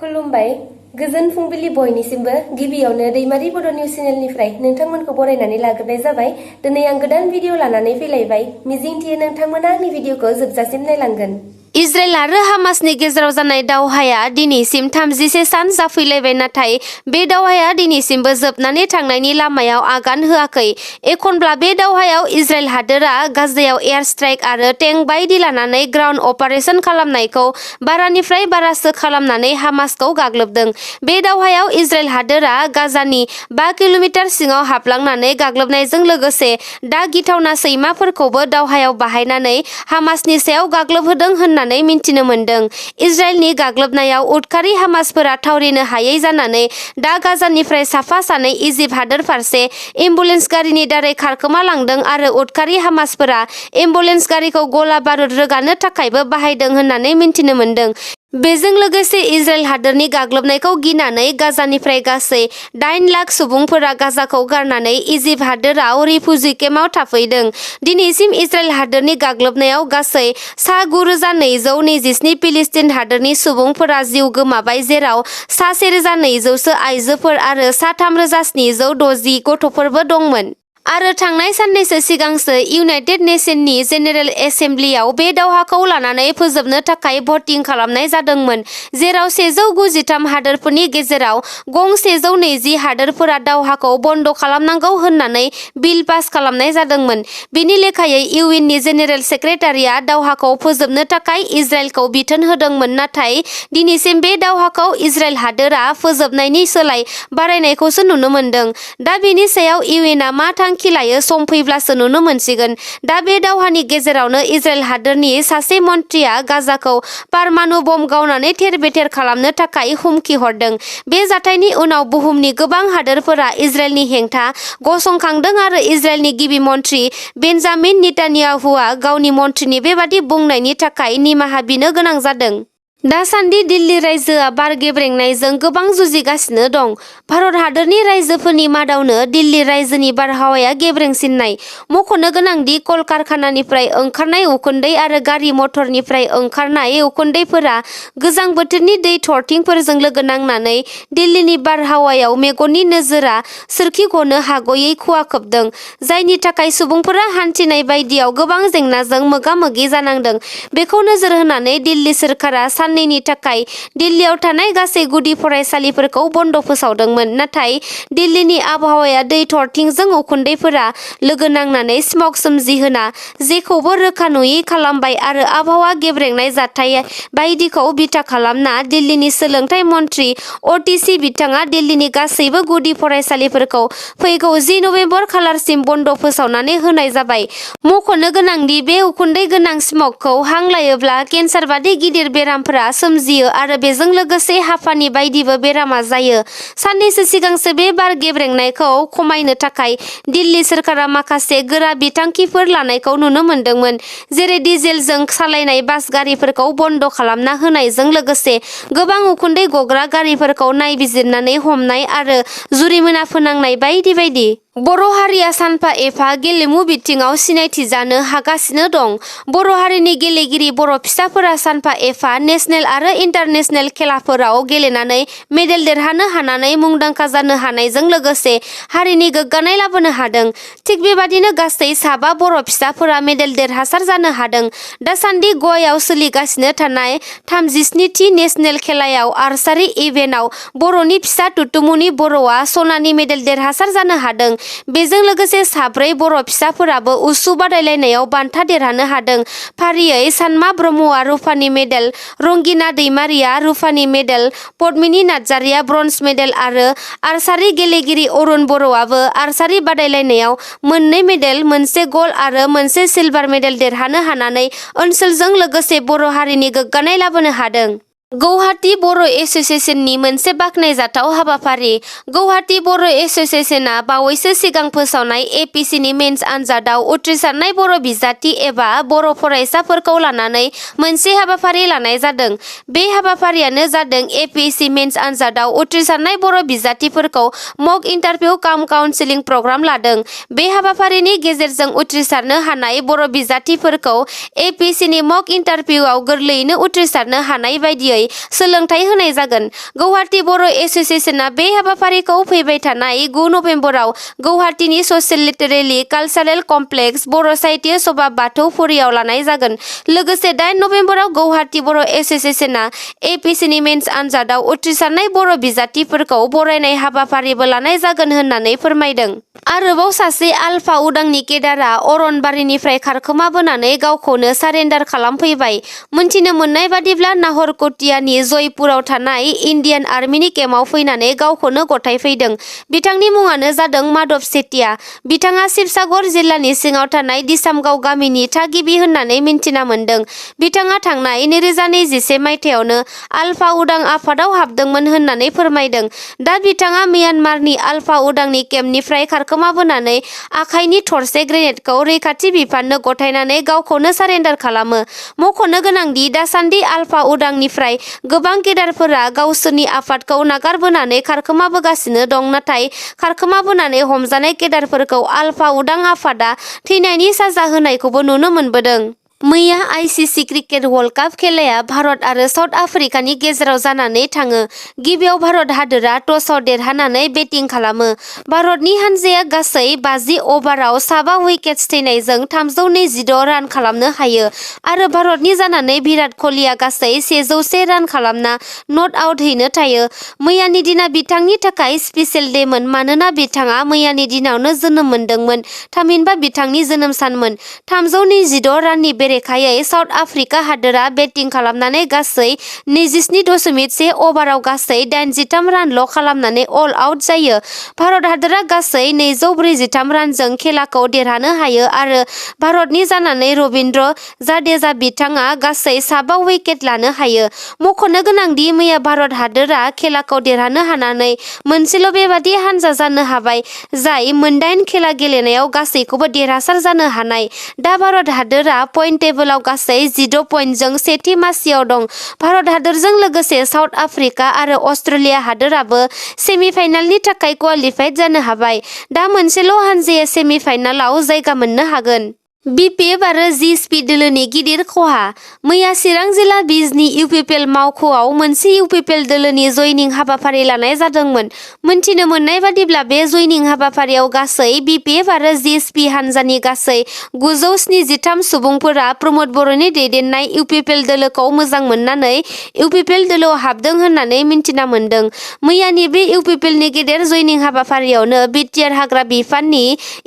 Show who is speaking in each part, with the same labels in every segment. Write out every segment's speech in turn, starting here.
Speaker 1: खुलुमबाय गोजोन फुंबिलि बयनिसिमबो गिबियावनो दैमारि बड' निउस चेनेलनिफ्राय नोंथांमोनखौ बरायनानै लाग्रोनाय जाबाय। दिनै आं गोदान भिडिअ लानानै फैलायबाय। मिजिंथियो नोंथांमोना आंनि भिडिअखौ जोबजासिम नायलांगोन। इजराइल आरो हामासनि गेजेराव जानाय दावहाया दिनैसिम 36 सान जाफैलायबाय, नाथाय बे दावहाया दिनैसिमबो जोबनानै थांनायनि लामायाव आगान होआखै। एखनब्ला बे दावहायाव इजराइल हादोरा गाजायाव एयार स्ट्राइक आरो टेंक बायदि लानानै ग्राउन्ड अपारेशन खालामनायखौ बारानिफ्राय बारासो खालामनानै हामासखौ गाग्लोबदों। बे दावहायाव इजराइल हादोरा गाजानि 5 किल'मिटार सिङाव हाबलांनानै गाग्लोबनायजों लोगोसे दा गिथावना सैमाफोरखौबो दावहायाव बाहायनानै हामासनि सायाव गाग्लोबहोदों होननानै मिन्थिनो मोन्दों। इजराइलनि गाग्लोबनायाव उदखारि हामासफोरा थावरिनो हायै जानानै दा गाजानिफ्राय साफा सानै इजिप्ट हादोर फारसे एम्बुलेन्स गारिनि दारै खारखोमा लांदों आरो उदखारि हामासफोरा एम्बुलेन्स गारिखौ गला बारुद रोगानो थाखायबो बाहायदों होननानै मिन्थिनो मोन्दों। बेजों लोगोसे इजराइल हादोरनि गाग्लोबनायखौ गिनानै गाजानिफ्राय गासै 8 लाख सुबुंफोरा गाजाखौ गारनानै इजिप्ट हादोराव रिफुजि केम्पआव थाफैदों। दिनैसिम इजराइल हादोरनि गाग्लोबनायाव गासै सा 9,227 फिलिस्तिन हादोरनि सुबुंफोरा जिउ गोमाबाय, जेराव सा 1,200सो आइजोफोर आरो सा 3,760 गथ'फोरबो दंमोन। आरो थांनाय साननैसो सिगांसो इउनाइटेड नेशननि जेनेरेल एसेम्बलियाव बे दावहाखौ लानानै फोजोबनो थाखाय भटिं खालामनाय जादोंमोन, जेराव 193 हादोरफोरनि गेजेराव गं 120 हादोरफोरा दावहाखौ बन्द खालामनांगौ होननानै बिल पास खालामनाय जादोंमोन। बेनि लेखायै इउएननि जेनेरेल सेक्रेटारिया दावहाखौ फोजोबनो थाखाय इजराइलखौ बिथोन होदोंमोन, नाथाय दिनैसिम बे दावहाखौ इजराइल हादोरा फोजोबनायनि सोलाय बारायनायखौसो नुनो मोन्दों। दा बेनि सायाव इउएनआ मा थांखि लायो सम फैब्लासो नुनो मोनसिगोन। दा बे दावहानि गेजेरावनो इजराइल हादोरनि सासे मन्थ्रिया गाजाखौ पारमाणु बम गावनानै थेर-बेथेर खालामनो थाखाय हुमखि हरदों। बे जाथायनि उनाव बुहुमनि गोबां हादोरफोरा इजराइलनि हेंथा गसंखांदों आरो इजराइलनि गिबि मन्थ्रि बेन्जामिन नेतान्याहुआ गावनि मन्थ्रिनि बेबादि बुंनायनि थाखाय निमाहा बिनो गोनां जादों। दासान्दि दिल्ली रायजोआ बार गेब्रेंनायजों गोबां जुजिगासिनो दं। भारत हादोरनि रायजोफोरनि मादावनो दिल्ली रायजोनि बारहावाया गेब्रेंसिननाय। मख'नो गोनांदि कलकारखानानिफ्राय ओंखारनाय उखुन्दै आरो गारि मटरनिफ्राय ओंखारनाय उखुन्दैफोरा गोजां बोथोरनि दै थरथिंफोरजों लोगो नांनानै दिल्लीनि बारहावायाव मेगननि नोजोरा सोरखिगनो हागयै खुवा खोबदों, जायनि थाखाय सुबुंफोरा हान्थिनाय बायदियाव गोबां जेंनाजों मोगा-मोगि जानांदों। बेखौ नोजोर होनानै दिल्ली सोरखारा साननैनि थाखाय दिल्लीयाव थानाय गासै गुदि फरायसालिफोरखौ बन्द फोसावदोंमोन, नाथाय दिल्लीनि आबहावाया दै थरथिंजों उखुन्दैफोरा लोगो नांनानै स्मग सोमजिहोना जेखौबो रोखा नुयि खालामबाय आरो आबहावा गेब्रेंनाय जाथाय बायदिखौ बिथा खालामना दिल्लीनि सोलोंथाइ मन्थ्रि अटिसि बिथाङा दिल्लीनि गासैबो गुदि फरायसालिफोरखौ फैगौ 10 नबेम्बर खालारसिम बन्द फोसावनानै होनाय जाबाय। मख'नो गोनांदि बे उखुन्दै गोनां स्मगखौ हां लायोब्ला केन्सार बादि गिदिर बेरामफोरा सोमजियो आरो बेजों लोगोसे हापानि बायदिबो बेरामा जायो। साननैसो सिगांसो बे बार गेब्रेंनायखौ खमायनो थाखाय दिल्ली सोरखारा माखासे गोरा बिथांखिफोर लानायखौ नुनो मोन्दोंमोन, जेरै डिजेलजों सालायनाय बास गारिफोरखौ बन्द खालामना होनायजों लोगोसे गोबां उखुन्दै गग्रा गारिफोरखौ नायबिजिरनानै हमनाय आरो जुरिमाना फोनांनाय बायदि बायदि। बर' हारिया सानफा एफा गेलेमु बिथिङाव सिनायथि जानो हागासिनो दं। बर' हारिनि गेलेगिरि बर' फिसाफोरा सानफा एफा नेसनेल आरो इन्टारनेसनेल खेलाफोराव गेलेनानै मेडेल देरहानो हानानै मुंदांखा जानो हानायजों लोगोसे हारिनि गोग्गानाय लाबोनो हादों। थिग बेबादिनो गासै 7 बर' फिसाफोरा मेडेल देरहासार जानो हादों। दासान्दि गवायाव सोलिगासिनो थानाय 37थि नेसनेल खेलायाव आर्चारि इभेन्टआव बर'नि फिसा तुतुमुनि बर'आ सनानि मेडेल देरहासार जानो हादों। बेजों लोगोसे 4 बर' फिसाफोराबो उसु बादायलायनायाव बान्था देरहानो हादों। फारियै सानमा ब्रह्मआ रुफानि मेडेल, रंगिना दैमारिया रुफानि मेडेल, पद्मिनी नार्जारिया ब्रन्ज मेडेल आरो आर्चारि गेलेगिरि अरुण बर'आबो आर्चारि बादायलायनायाव 2 मेडेल, 1 गल्ड आरो 1 सिलभार मेडेल देरहानो हानानै ओनसोलजों लोगोसे बर' हारिनि गोग्गानाय लाबोनो हादों। गौहाटी बर' एस'सिएशननि मोनसे बाख्नायजाथाव हाबाफारि। गौहाटी बर' एस'सिएशना बावैसो सिगां फोसावनाय एपिसिनि मेन्स आनजादाव उथ्रिसारनाय बर' बिजाथि एबा बर' फरायसाफोरखौ लानानै मोनसे हाबाफारि लानाय जादों। बे हाबाफारियानो जादों एपिएससि मेन्स आनजादाव उथ्रिसारनाय बर' बिजाथिफोरखौ मक इन्टारभिउ काम काउन्सिलिं प्रग्राम लादों। बे हाबाफारिनि गेजेरजों उथ्रिसारनो हानाय बर' बिजाथिफोरखौ एपिएससिनि मक इन्टारभिउआव गोरलैयैनो उथ्रिसारनो हानाय बायदियै सोमोन्दै सोलोंथाइ होनाय जागोन। गुवाहाटी बर' एस'सियेसना बे हाबाफारिखौ फैबाय थानाय 9 नभेम्बराव गुवाहाटीनि ससियेल लिटारेलि कालचारेल कमप्लेक्स बर' साहित्य सभा बाथौफुरियाव लानाय जागोन। लोगोसे 8 नभेम्बराव गुवाहाटी बर' एस'सियेसना एपिसिनि मेन्स आनजादाव उथ्रिसारनाय बर' बिजाथिफोरखौ बरायनाय हाबाफारिबो लानाय जागोन होननानै फोरमायदों। आरोबाव सासे आलफा उदांनि केडारआ अरनबारिनिफ्राय खारखोमाबोनानै गावखौनो सारेन्डार खालामफैबाय। मोनथिनो मोननाय बादिब्ला नाहरकटियानि जयपुराव थानाय इन्डियान आर्मिनि केम्पआव फैनानै गावखौनो गथायफैदों। बिथांनि मुङानो जादों माधव सेटिया। बिथाङा शिबसागर जिल्लानि सिङाव थानाय दिसामगाव गामिनि थागिबि होननानै मिन्थिना मोन्दों। बिथाङा थांनाय 2021 मायथाइयावनो आलफा उदां आफादाव हाबदोंमोन होननानै फोरमायदों। दा बिथाङा म्यानमारनि आलफा उदांनि केम्पनिफ्राय खारखोमाबोनानै आखाइनि थरसे ग्रेनेडखौ रैखाथि बिफाननो गथायनानै गावखौनो सारेन्डार खालामो। मख'नो गोनांदि दासान्दि आलफा उदांनिफ्राय गोबां केडारफोरा गावसोरनि आफादखौ नागारबोनानै खारखोमाबोगासिनो दं। नाथाय खारखोमाबोनानै हमजानाय केडारफोरखौ आलफा उदां आफादा थैनायनि साजा होनायखौबो नुनो मोनबोदों। मैया आईसीसी क्रिकेट वर्ल्ड काप खेलाया भारत आरो साउथ आफ्रिकानि गेजेराव जानानै थाङो। गिबियाव भारत हादोरा टसआव देरहानानै बेटिं खालामो। भारतनि हानजाया गासै 50 अभाराव 7 उइकेट्स थैनायजों 326 रान खालामनो हायो आरो भारतनि जानानै भिराट क'हलीआ गासै 101 रान खालामना नट आउट हैनो थायो। मैयानि दिना बिथांनि थाखाय स्पेशेल डेमोन मानोना बिथाङा मैयानि दिनावनो जोनोम मोनदोंमोन। थामहिनबा बिथांनि जोनोम सानमोन। 326 राननि बेरेखायै साउथ आफ्रिका हादोरा बेटिं खालामनानै गासै 27.1 अभाराव गासै 83 रानल' खालामनानै अल आउट जायो। भारत हादोरा गासै 243 रानजों खेलाखौ देरहानो हायो आरो भारतनि जानानै रबिन्द्र जाडेजा बिथाङा गासै 7 उइकेट लानो हायो। मख'नो गोनांदि मैया भारत हादोरा खेलाखौ देरहानो हानानै मोनसेल' बेबादि हानजा जानो हाबाय जाय मोन8 खेला गेलेनायाव गासैखौबो देरहासार जानो हानाय। दा भारत हादोरा पइन्ट टेबोलाव गासै 16 पइन्टजों सेथि मासियाव दं। भारत हादोरजों लोगोसे साउथ आफ्रिका आरो अस्ट्रेलिया हादोराबो सेमिफाइनालनि थाखाय क्वालिफाइड जानो हाबाय। दा मोनसेल' हानजाया सेमिफाइनालाव जायगा मोननो हागोन। BPF आरो GSP दोलोनि गिदिर खहा। मैया चिरां जिल्ला बिजनी इउपिपिएल मावख'आव मोनसे इउपिपिएल दोलोनि जयनिं हाबाफारि लानाय जादोंमोन। मोनथिनो मोननाय बादिब्ला बे जयनिं हाबाफारियाव गासै BPF आरो GSP हानजानि गासै 973 सुबुंफोरा प्रमद बर'नि दैदेननाय इउपिपिएल दोलोखौ मोजां मोननानै इउपिपिएल दोलोआव हाबदों होननानै मिन्थिना मोन्दों। मैयानि बे इउपिपिएलनि गेदेर जयनिं हाबाफारियावनो बिटिआर हाग्रा बिफाननि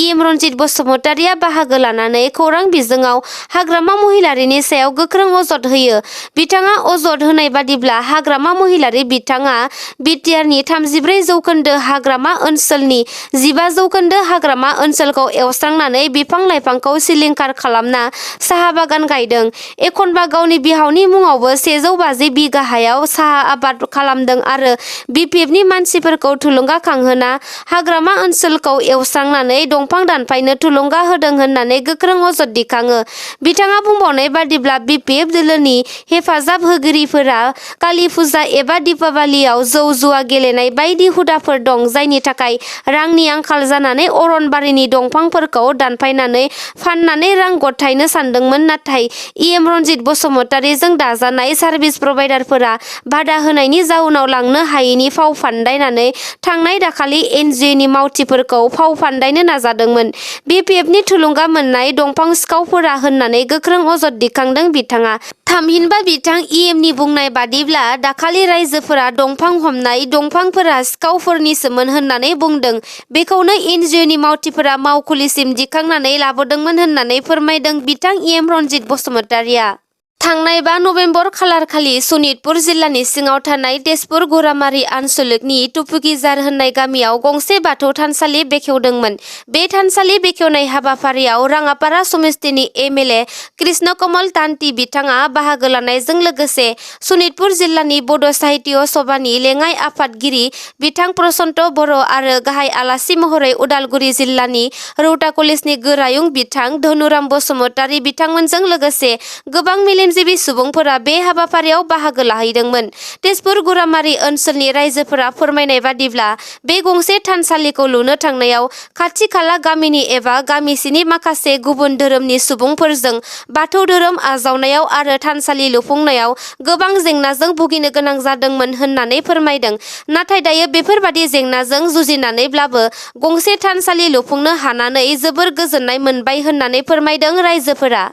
Speaker 1: EM रन्जित बसुमतारिया बाहागो लानानै खौरां बिजोङाव हाग्रामा महिलारिनि सायाव गोख्रों अजद होयो। बिथाङा अजद होनाय बादिब्ला हाग्रामा महिलारि बिथाङा बिटिआरनि 34% हाग्रामा ओनसोलनि 15% हाग्रामा ओनसोलखौ एवस्रांनानै बिफां-लाइफांखौ सिलिंखार खालामना साहा बागान गायदों। एखनबा गावनि बिहावनि मुङावबो 150 बिगा हायाव साहा आबाद खालामदों आरो BPFनि मानसिफोरखौ थुलुंगाखांहोना हाग्रामा ओनसोलखौ एवस्रांनानै दंफां दानफायनो थुलुंगा होदों होननानै गोख्रों अजद दिखाङो। बिथाङा बुंबावनाय बादिब्ला BPF दोलोनि हेफाजाब होगिरिफोरा कालि फुजा एबा दीपावलीयाव जौ जुवा गेलेनाय बायदि हुदाफोर दं जायनि थाखाय रांनि आंखाल जानानै अरनबारिनि दंफांफोरखौ दानफायनानै फाननानै रां गथायनो सानदोंमोन। नाथाय EM रन्जित बसुमतारिजों दाजानाय सार्भिस प्रभाइडारफोरा बादा होनायनि जाउनाव लांनो हायैनि फाव फान्दायनानै थांनाय दाखालि NGOनि मावथिफोरखौ फाव फान्दायनो नाजादोंमोन। BPFनि थुलुंगा मोननाय दंफां सिखावफोरा होननानै गोख्रों अजद दिखांदों बिथाङा। थामहिनबा बिथां EMनि बुंनाय बादिब्ला दाखालि रायजोफोरा दंफां हमनाय दंफांफोरा सिखावफोरनिसोमोन होननानै बुंदों। बेखौनो NGOनि मावथिफोरा मावखुलिसिम दिखांनानै लाबोदोंमोन होननानै फोरमायदों बिथां EM रन्जित बसुमतारिया। थांनाय 5 नभेम्बर खालारखालि सनितपुर जिल्लानि सिङाव थानाय तेजपुर गरामारि आनसलिकनि टुपुकिजार होननाय गामियाव गंसे बाथौ थानसालि बेखेवदोंमोन। बे थानसालि बेखेवनाय हाबाफारियाव राङापारा समिस्तिनि MLA कृष्ण कमल तान्ति बिथाङा बाहागो लानायजों लोगोसे सनितपुर जिल्लानि बड' साहित्य सभानि लेङाइ आफादगिरि बिथां प्रसन्त बर' आरो गाहाय आलासि महरै उदालगुरि जिल्लानि रौता कलेजनि गोरायुं बिथां धनुराम बसुमतारि बिथांमोनजों लोगोसे गोबां मेलेम मेलेमजिबि सुबुंफोरा बे हाबाफारियाव बाहागो लाहैदोंमोन। तेजपुर गुरामारि ओनसोलनि रायजोफोरा फोरमायनाय बादिब्ला बे गंसे थानसालिखौ लुनो थांनायाव खाथि खाला गामिनि एबा गामिसिनि माखासे गुबुन धोरोमनि सुबुंफोरजों बाथौ धोरोम आजावनायाव आरो थानसालि लुफुंनायाव गोबां जेंनाजों भुगिनो गोनां जादोंमोन होननानै फोरमायदों। नाथाय दायो बेफोरबादि जेंनाजों जुजिनानैब्लाबो गंसे थानसालि लुफुंनो हानानै जोबोर गोजोननाय मोनबाय होननानै फोरमायदों रायजोफोरा।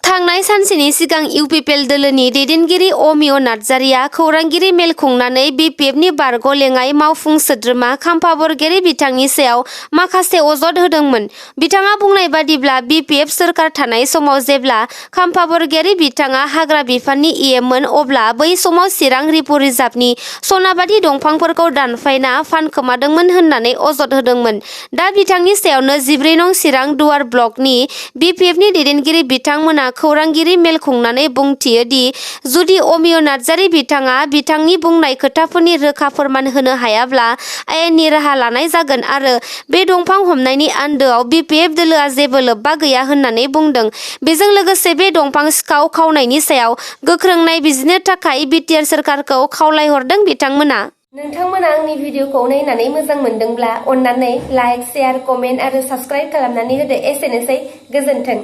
Speaker 1: थांनाय सानसेनि सिगां इउपिपिएल दोलोनि दैदेनगिरि अमिय नार्जारिया खौरांगिरि मेल खुंनानै बिपिएफनि बारग' लेङाइ मावफुं सोद्रोमा खाम्फा बरगयारी बिथांनि सायाव माखासे अजद होदोंमोन। बिथाङा बुंनाय बादिब्ला बिपिएफ सोरखार थानाय समाव जेब्ला खाम्फा बरगयारी बिथाङा हाग्रा बिफाननि इएममोन अब्ला बै समाव चिरां रिपु रिजार्भनि सनाबादि दंफांफोरखौ दानफायना फानखोमादोंमोन होननानै अजद होदोंमोन। दा बिथांनि सायावनो 14 नं चिरां दुवार ब्लकनि बिपिएफनि दैदेनगिरि बिथांमोना खौरांगिरि मेल खुंनानै बुंथियो दि जुदि अमिय नार्जारि बिथाङा बिथांनि बुंनाय खोथाफोरनि रोखा फोरमान होनो हायाब्ला आयेननि राहा लानाय जागोन आरो बे दंफां हमनायनि आन्दोआव बिपिएफ दोलोआ जेबो लोब्बा गैया होननानै बुंदों। बेजों लोगोसे बे दंफां सिखाव खावनायनि सायाव गोख्रों नायबिजिरनो थाखाय बिटिआर सोरखारखौ खावलायहरदों बिथांमोना। नोंथांमोना आंनि भिडिअखौ नायनानै मोजां मोनदोंब्ला अन्नानै लाइक, शेयार, कमेन्ट आरो साबस्क्राइब खालामनानै होदो। एसेनोसै, गोजोन्थों।